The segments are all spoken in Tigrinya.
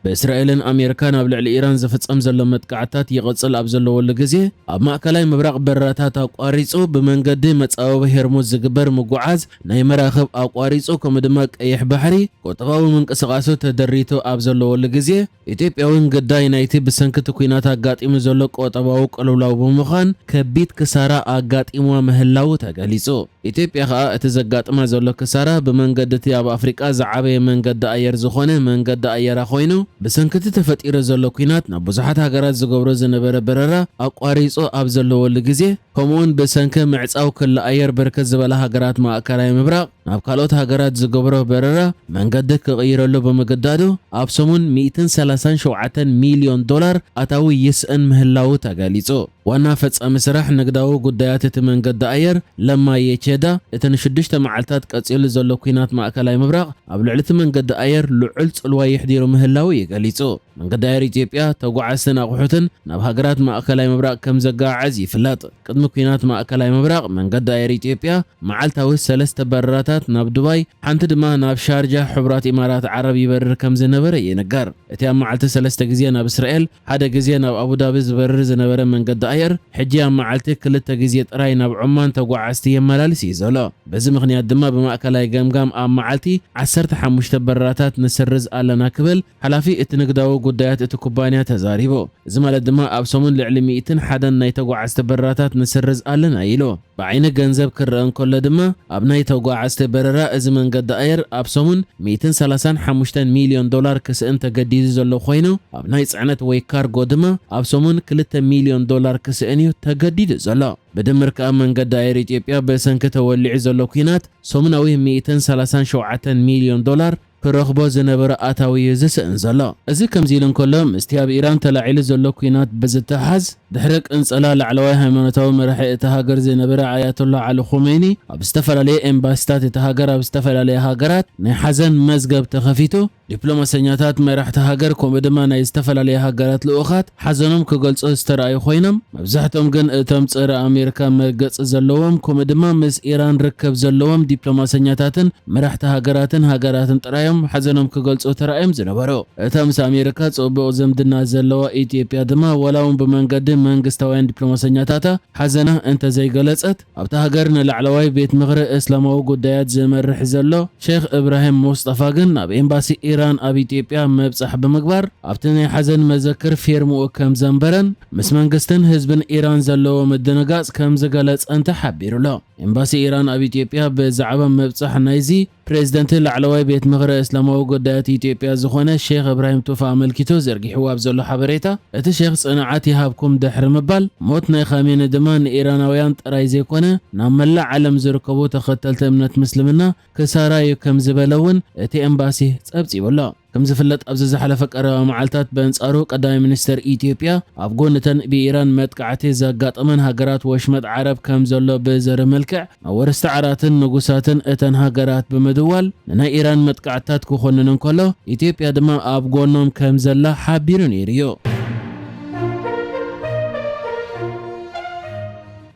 ብእስራኤልን ኣሜሪካን ኣብ ልዕሊ ኢራን ዝፍጸም ዘሎ መጥቃዕታት ይቕጽል ኣብ ዘለወሉ ግዜ፣ ኣብ ማእከላይ ምብራቕ በረራታት ኣቋሪጹ ብመንገዲ መጻወቢ ሄርሙዝ ዝግበር ምጉዓዝ ናይ መራኽብ ኣቋሪጹ፣ ከምኡ ድማ ቀይሕ ባሕሪ ቁጠባዊ ምንቅስቓሱ ተደሪቱ ኣብ ዘለወሉ ግዜ፣ ኢትዮጵያ እውን ግዳይ ናይቲ ብሰንኪ እቲ ኲናት ኣጋጢሙ ዘሎ ቁጠባዊ ቅልውላው ብምዃን ከቢድ ክሳራ ኣጋጢምዋ ምህላዉ ተገሊጹ። ኢትዮጵያ ከኣ እቲ ዘጋጥማ ዘሎ ክሳራ ብመንገዲ እቲ ኣብ ኣፍሪቃ ዝዓበየ መንገዲ ኣየር ዝኾነ መንገዲ ኣየራ ኮይኑ፣ ብሰንኪ እቲ ተፈጢሩ ዘሎ ኲናት ናብ ብዙሓት ሃገራት ዝገብሮ ዝነበረ በረራ ኣቋሪጹ ኣብ ዘለወሉ ግዜ፣ ከምኡውን ብሰንኪ ምዕጻው ክሊ ኣየር ብርክት ዝበላ ሃገራት ማእከላይ ምብራቕ ናብ ካልኦት ሃገራት ዝገብሮ በረራ መንገዲ ክቕይረሉ ብምግዳዱ፣ ኣብ ሰሙን ሚእትን ሰላሳን ሸውዓተን ሚልዮን ዶላር ኣታዊ ይስእን ምህላዉ ተገሊጹ። ዋና ፈጻሚ ስራሕ ንግዳዊ ጉዳያት እቲ መንገዲ ኣየር ለማ የቼዳ፣ እቲ ንሽዱሽተ መዓልታት ቀጺሉ ዘሎ ኲናት ማእከላይ ምብራቕ ኣብ ልዕሊ እቲ መንገዲ ኣየር ልዑል ጽልዋ የሕዲሩ ምህላዉ እዩ ገሊጹ። መንገዲ ኣየር ኢትዮጵያ ተጓዓዝትን ኣቑሑትን ናብ ሃገራት ማእከላይ ምብራቕ ከም ዘገዓዕዝ ይፍለጥ። ቅድሚ ኲናት ማእከላይ ምብራቕ መንገዲ ኣየር ኢትዮጵያ መዓልታዊ ሰለስተ በረራታት ናብ ዱባይ፣ ሓንቲ ድማ ናብ ሻርጃ ሕቡራት ኢማራት ዓረብ ይበርር ከም ዝነበረ ይንገር። እቲ ኣብ መዓልቲ ሰለስተ ግዜ ናብ እስራኤል፣ ሓደ ግዜ ናብ ኣቡዳቢ ዝበርር ዝነበረ መንገዲ ኣየር፣ ሕጂ ኣብ መዓልቲ ክልተ ግዜ ጥራይ ናብ ዖማን ተጓዓዝቲ የመላልስ እዩ ዘሎ። በዚ ምኽንያት ድማ ብማእከላይ ገምጋም ኣብ መዓልቲ ዓሰርተ ሓሙሽተ በረራታት ንስርዝ ኣለና ክብል ሓላፊ እቲ ንግዳዊ ጉዳያት እቲ ኩባንያ ተዛሪቡ። እዚ ማለት ድማ ኣብ ሰሙን ልዕሊ ሚእትን ሓደን ናይ ተጓዓዝቲ በረራታት ንስርዝ ኣለና ኢሉ። ብዓይኒ ገንዘብ ክረአ እንከሎ ድማ ኣብ ናይ ተጓዓዝቲ በረራ እዚ መንገዲ ኣየር ኣብ ሰሙን ሚእትን ሰላሳን ሓሙሽተን ሚልዮን ዶላር ክስእን ተገዲዱ ዘሎ ኮይኑ፣ ኣብ ናይ ጽዕነት ወይ ካርጎ ድማ ኣብ ሰሙን ክልተ ሚልዮን ዶላር ክስእን እዩ ተገዲዱ ዘሎ። ብድምር ከኣ መንገዲ ኣየር ኢትዮጵያ ብሰንኪ ተወሊዑ ዘሎ ኲናት ሰሙናዊ ሚእትን ሰላሳን ሸውዓተን ሚልዮን ዶላር ክረኽቦ ዝነበረ ኣታዊ እዩ ዝስእን ዘሎ። እዚ ከምዚ ኢሉ እንከሎ፣ ምስቲ ኣብ ኢራን ተላዒሉ ዘሎ ኲናት ብዝተሓዝ፣ ድሕሪ ቅንጸላ ላዕለዋይ ሃይማኖታዊ መራሒ እታ ሃገር ዝነበረ ኣያቶላ ዓሊ ኹመይኒ ኣብ ዝተፈላለየ ኤምባሲታት እታ ሃገር ኣብ ዝተፈላለየ ሃገራት ናይ ሓዘን መዝገብ ተኸፊቱ፣ ዲፕሎማሰኛታት መራሕቲ ሃገር ከምኡ ድማ ናይ ዝተፈላለየ ሃገራት ልኡኻት ሓዘኖም ክገልጹ ዝተረኣዩ ኮይኖም፣ መብዛሕትኦም ግን እቶም ጸረ ኣሜሪካ መርገጺ ዘለዎም ከምኡ ድማ ምስ ኢራን ርከብ ዘለዎም ዲፕሎማሰኛታትን መራሕቲ ሃገራትን ሃገራትን ጥራዮም ሓዘኖም ክገልጹ ተራእዮም ዝነበሩ። እታ ምስ ኣሜሪካ ጽቡቕ ዝምድና ዘለዋ ኢትዮጵያ ድማ ዋላ እውን ብመንገዲ መንግስታውያን ዲፕሎማሰኛታታ ሓዘና እንተዘይገለጸት፣ ኣብታ ሃገር ንላዕለዋይ ቤት ምኽሪ እስላማዊ ጉዳያት ዝመርሕ ዘሎ ሼኽ እብራሂም ሙስጠፋ ግን ናብ ኤምባሲ ኢራን ኣብ ኢትዮጵያ ምብጻሕ ብምግባር ኣብቲ ናይ ሓዘን መዘክር ፌርምኡ ከም ዘንበረን ምስ መንግስትን ህዝብን ኢራን ዘለዎ ምድንጋጽ ከም ዝገለጸን ተሓቢሩ ኣሎ። ኤምባሲ ኢራን ኣብ ኢትዮጵያ ብዛዕባ ምብጻሕ ናይዚ ፕሬዝደንት ላዕለዋይ ቤት ምኽሪ እስላማዊ ጉዳያት ኢትዮጵያ ዝኾነ ሼኽ እብራሂም ቱፋ ኣመልኪቱ ዘርጊሕዎ ኣብ ዘሎ ሓበሬታ፣ እቲ ሼኽ ጽንዓት ይሃብኩም ድሕሪ ምባል፣ ሞት ናይ ኻሜኒ ድማ ንኢራናውያን ጥራይ ዘይኮነ ናብ መላእ ዓለም ዝርከቡ ተኸተልቲ እምነት ምስልምና ክሳራ እዩ ከም ዝበለ እውን እቲ ኤምባሲ ጸብጺቡ ኣሎ። ከም ዝፍለጥ ኣብዚ ዝሓለፈ ቀረባ መዓልታት በንጻሩ ቀዳማይ ሚኒስተር ኢትዮጵያ ኣብ ጎንተን ብኢራን መጥቃዕቲ ዘጋጠመን ሃገራት ወሽመጥ ዓረብ ከም ዘሎ ብዘርኢ መልክዕ ኣወርስቲ ዓራትን ንጉሳትን እተን ሃገራት ብምድዋል ንናይ ኢራን መጥቃዕትታት ክኾንን እንከሎ ኢትዮጵያ ድማ ኣብ ጎኖም ከም ዘላ ሓቢሩ ነይሩ እዩ።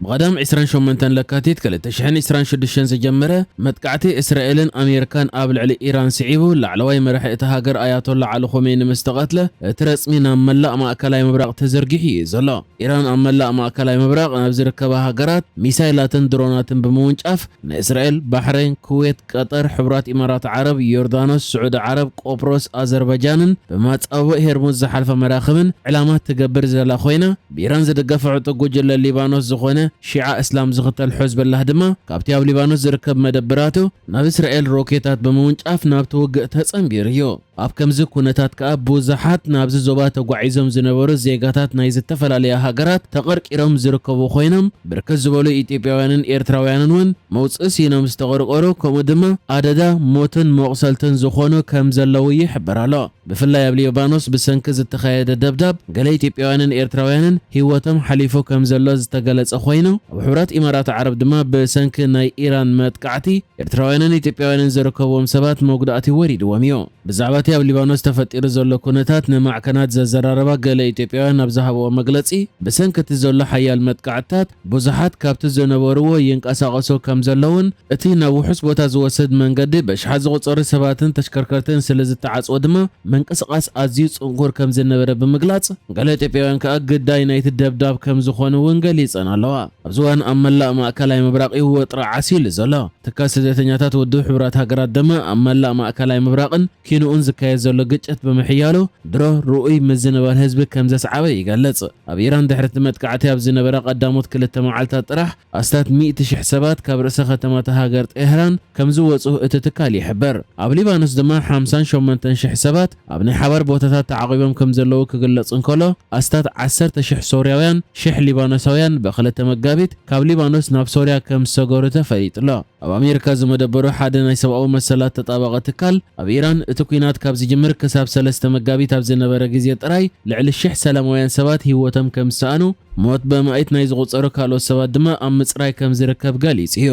ብቐዳም ዕስራን ሸሞንተን ለካቲት ክልተ ሽሕን ዕስራን ሽዱሽተን ዝጀመረ መጥቃዕቲ እስራኤልን ኣሜሪካን ኣብ ልዕሊ ኢራን ስዒቡ ላዕለዋይ መራሒ እታ ሃገር ኣያቶላ ዓሊ ኾሜኒ ምስ ተቐትለ እቲ ረጽሚ ናብ መላእ ማእከላይ ምብራቕ ተዘርጊሑ እዩ ዘሎ። ኢራን ኣብ መላእ ማእከላይ ምብራቕ ናብ ዝርከባ ሃገራት ሚሳይላትን ድሮናትን ብምውንጫፍ ንእስራኤል፣ ባሕሬን፣ ኩዌት፣ ቀጠር፣ ሕቡራት ኢማራት ዓረብ፣ ዮርዳኖስ፣ ስዑዲ ዓረብ፣ ቆጵሮስ፣ ኣዘርባጃንን ብመጻብእ ሄርሙዝ ዝሓልፋ መራኽብን ዕላማ ትገብር ዘላ ኮይና፣ ብኢራን ዝድገፍ ዕጡቕ ጉጅለ ሊባኖስ ዝኾነ ሺዓ እስላም ዝኽተል ሑዝበላህ ድማ ካብቲ ኣብ ሊባኖስ ዝርከብ መደብራቱ ናብ እስራኤል ሮኬታት ብምውንጫፍ ናብቲ ውግእ ተጸንቢሩ እዩ። ኣብ ከምዚ ኩነታት ከኣ ብዙሓት ናብዚ ዞባ ተጓዒዞም ዝነበሩ ዜጋታት ናይ ዝተፈላለያ ሃገራት ተቐርቂሮም ዝርከቡ ኮይኖም፣ ብርክት ዝበሉ ኢትዮጵያውያንን ኤርትራውያንን እውን መውጽኢ ስኢኖም ዝተቐርቀሩ፣ ከምኡ ድማ ኣደዳ ሞትን መቑሰልትን ዝኾኑ ከም ዘለዉ ይሕበር ኣሎ። ብፍላይ ኣብ ሊባኖስ ብሰንኪ ዝተኻየደ ደብዳብ ገለ ኢትዮጵያውያንን ኤርትራውያንን ህይወቶም ሓሊፉ ከም ዘሎ ዝተገለጸ ኮይኑ፣ ኣብ ሕቡራት ኢማራት ዓረብ ድማ ብሰንኪ ናይ ኢራን መጥቃዕቲ ኤርትራውያንን ኢትዮጵያውያንን ዝርከብዎም ሰባት መጉዳእቲ ወሪድዎም እዩ። ብዛዕባ እቲ ኣብ ሊባኖስ ተፈጢሩ ዘሎ ኩነታት ንማዕከናት ዘዘራረባ ገለ ኢትዮጵያውያን ኣብ ዝሃብዎ መግለጺ፣ ብሰንኪ እቲ ዘሎ ሓያል መጥቃዕትታት ብዙሓት ካብቲ ዝነበርዎ ይንቀሳቐሱ ከም ዘለውን እቲ ናብ ውሑስ ቦታ ዝወስድ መንገዲ ብኣሽሓት ዝቑጸሩ ሰባትን ተሽከርከርትን ስለ ዝተዓጽወ ድማ ምንቅስቓስ ኣዝዩ ጽንኩር ከም ዝነበረ ብምግላጽ፣ ገለ ኢትዮጵያውያን ከኣ ግዳይ ናይቲ ደብዳብ ከም ዝኾኑ እውን ገሊጸን ኣለዋ። ኣብዚ እዋን ኣብ መላእ ማእከላይ ምብራቕ እዩ ወጥሪ ዓስዩ ዘሎ። ትካል ስደተኛታት ውድብ ሕቡራት ሃገራት ድማ ኣብ መላእ ማእከላይ ምብራቕን ኪንኡን ዝካየድ ዘሎ ግጭት ብምሕያሉ ድሮ ርኡይ ምዝንባል ህዝቢ ከም ዘስዓበ ይገልጽ። ኣብ ኢራን ድሕሪ እቲ መጥቃዕቲ ኣብ ዝነበረ ቀዳሞት ክልተ መዓልታት ጥራሕ ኣስታት ሚእቲ ሽሕ ሰባት ካብ ርእሰ ከተማ እታ ሃገር ጤህራን ከም ዝወጹ እቲ ትካል ይሕብር። ኣብ ሊባኖስ ድማ ሓምሳን ሸሞንተን ሽሕ ሰባት ኣብ ናይ ሓባር ቦታታት ተዓቒቦም ከም ዘለዉ ክግለጽ እንከሎ ኣስታት ዓሰርተ ሽሕ ሶርያውያን ሽሕ ሊባኖሳውያን ብክልተ መጋቢት ካብ ሊባኖስ ናብ ሶርያ ከም ዝሰገሩ ተፈሊጡ ኣሎ። ኣብ ኣሜሪካ ዝመደበሩ ሓደ ናይ ሰብኣዊ መሰላት ተጣባቒ ትካል ኣብ ኢራን እቲ ኲናት ካብ ዝጅምር ክሳብ ሰለስተ መጋቢት ኣብ ዝነበረ ግዜ ጥራይ ልዕሊ ሽሕ ሰላማውያን ሰባት ህይወቶም ከም ዝሰኣኑ ሞት በማኢት ናይ ዝቑጸሩ ካልኦት ሰባት ድማ ኣብ ምጽራይ ከም ዝርከብ ገሊጹ እዩ።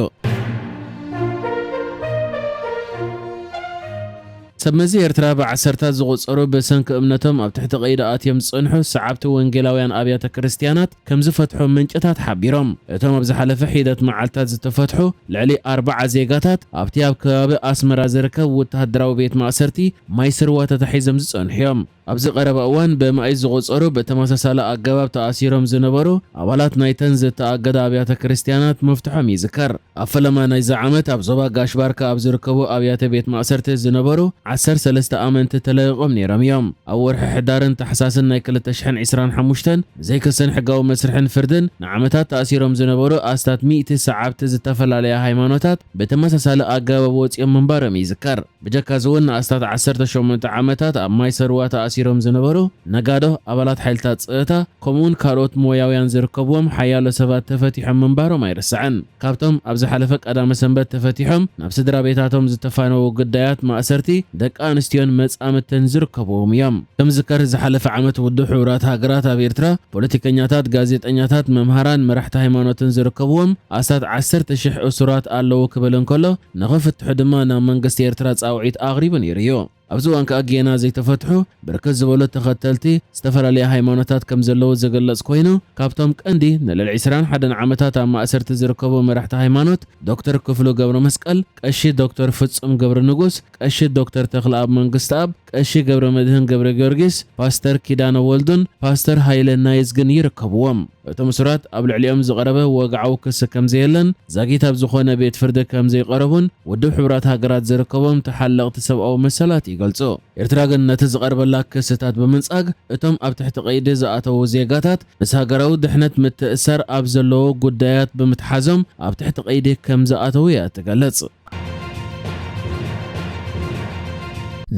ሰብ መዚ ኤርትራ ብዓሰርታት ዝቑጸሩ ብሰንኪ እምነቶም ኣብ ትሕቲ ቀይዲ ኣትዮም ዝጸንሑ ሰዓብቲ ወንጌላውያን ኣብያተ ክርስትያናት ከም ዝፈትሑ ምንጭታት ሓቢሮም። እቶም ኣብ ዝሓለፈ ሒደት መዓልታት ዝተፈትሑ ልዕሊ ኣርባዓ ዜጋታት ኣብቲ ኣብ ከባቢ ኣስመራ ዝርከብ ወተሃደራዊ ቤት ማእሰርቲ ማይ ስርዋ ተታሒዞም ዝጸንሑ እዮም። ኣብዚ ቀረባ እዋን ብመኣይት ዝቑጸሩ ብተመሳሳሊ ኣገባብ ተኣሲሮም ዝነበሩ ኣባላት ናይተን ዝተኣገዳ ኣብያተ ክርስትያናት ምፍትሖም ይዝከር። ኣብ ፈለማ ናይዚ ዓመት ኣብ ዞባ ጋሽ ባርካ ኣብ ዝርከቡ ኣብያተ ቤት ማእሰርቲ ዝነበሩ ዓሰርተ ሰለስተ ኣመንቲ ተለቒቖም ነይሮም እዮም። ኣብ ወርሒ ሕዳርን ታሕሳስን ናይ ክልተ ሽሕን ዕስራን ሓሙሽተን ብዘይ ክስን ሕጋዊ መስርሕን ፍርድን ንዓመታት ተኣሲሮም ዝነበሩ ኣስታት ሚእቲ ሰዓብቲ ዝተፈላለያ ሃይማኖታት ብተመሳሳሊ ኣገባብ ወፂኦም ምንባሮም ይዝከር። ብጀካ እዚ እውን ንኣስታት ዓሰርተ ሸሞንተ ዓመታት ኣብ ማይ ሰርዋ ተኣሲሮም ዝነበሩ ነጋዶ፣ ኣባላት ሓይልታት ጸጥታ፣ ከምኡውን ካልኦት ሞያውያን ዝርከብዎም ሓያሎ ሰባት ተፈቲሖም ምንባሮም ኣይርሳዕን። ካብቶም ኣብ ዝሓለፈ ቀዳመ ሰንበት ተፈቲሖም ናብ ስድራ ቤታቶም ዝተፋነዉ ግዳያት ማእሰርቲ ደቂ ኣንስትዮን መጻምድትን ዝርከብዎም እዮም። ከም ዝዝከር ዝሓለፈ ዓመት ውድብ ሕቡራት ሃገራት ኣብ ኤርትራ ፖለቲከኛታት፣ ጋዜጠኛታት፣ መምሃራን መራሕቲ ሃይማኖትን ዝርከብዎም ኣስታት ዓሰርተ ሽሕ እሱራት ኣለዉ ክብል እንከሎ ንኽፍትሑ ድማ ናብ መንግስቲ ኤርትራ ጻውዒት ኣቕሪቡ ነይሩ እዩ። ኣብዚ እዋን ከኣ ጌና ዘይተፈትሑ ብርክት ዝበሉ ተኸተልቲ ዝተፈላለያ ሃይማኖታት ከም ዘለዉ ዝግለጽ ኮይኑ ካብቶም ቀንዲ ንልዕሊ ዕስራን ሓደን ዓመታት ኣብ ማእሰርቲ ዝርከቡ መራሕቲ ሃይማኖት ዶክተር ክፍሉ ገብረ መስቀል፣ ቀሺ ዶክተር ፍጹም ገብረ ንጉስ፣ ቀሺ ዶክተር ተኽለኣብ መንግስተኣብ፣ ቀሺ ገብረ መድህን ገብረ ጊዮርጊስ፣ ፓስተር ኪዳነ ወልዱን ፓስተር ሃይለ ናይዝግን ይርከብዎም። እቶም እሱራት ኣብ ልዕሊኦም ዝቐረበ ወግዓዊ ክሲ ከም ዘየለን ዛጊት ኣብ ዝኾነ ቤት ፍርዲ ከም ዘይቐረቡን ውድብ ሕቡራት ሃገራት ዝርከቦም ተሓለቕቲ ሰብኣዊ መሰላት ይገልጹ። ኤርትራ ግን ነቲ ዝቐርበላ ክስታት ብምንጻግ እቶም ኣብ ትሕቲ ቀይዲ ዝኣተዉ ዜጋታት ምስ ሃገራዊ ድሕነት ምትእሳር ኣብ ዘለዎ ጉዳያት ብምትሓዞም ኣብ ትሕቲ ቀይዲ ከም ዝኣተዉ እያ ትገልጽ።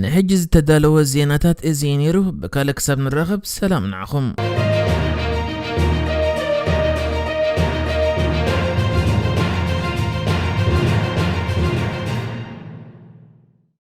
ንሕጂ ዝተዳለወ ዜናታት እዚ እዩ ነይሩ። ብካልእ ክሳብ ንራኸብ ሰላም ንዓኹም።